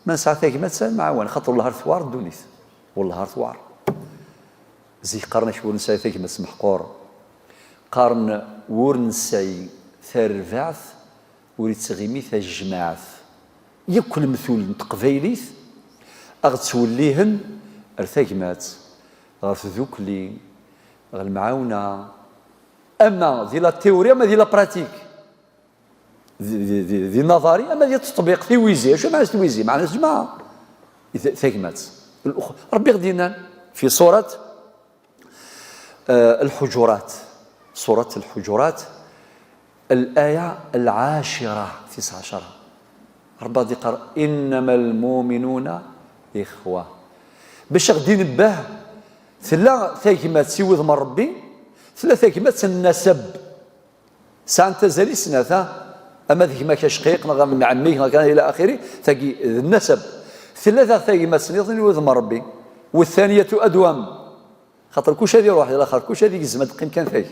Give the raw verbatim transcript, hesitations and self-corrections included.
Ma nesɛa tagmat, ad nemɛawan, xaṭer wellah ar tewɛer ddunit. Wellah ar tewɛer. Zik qqaren-ak wur nesɛi tagmat meḥqur. Qqaren wur nesɛi tarbaɛt ur ittɣimi tajmaɛt. Yakk lemtul n teqbaylit a ɣ-ttwellihen ar tagmat, ɣer tdukli, ɣer lemɛawna, ama di la théorie ama di la pratique. Di, di, di, di naḍari ama di teṭbiq, tiwizi. Acu meɛna tiwizi? Meɛna jmaɛ. Tagmat. Rebbi ɣ-d-yennan fi surat, eh, Lḥujurat. Surat Lḥujurat, الآية العاشرة، تسعة عشر. Rebbi ɣ-d-yeqqar: إنما المؤمنون إخوة. Bac ɣ-d-inebbeh, tella tagmat si wudem n Rebbi, tella tagmat n nnasab. Sɛan tazal i snat, ha? Ama d gma-k acqiq, neɣ am ɛemmi-k, neɣ kan ila axiri, tagi d nnasab. Tella daɣ tagmat nniḍen i wudem n Rebbi. والثانية أدوم. Xaṭer kuc ad iruḥ di laxert, kuc ad igzem, ad teqqim kan tagi.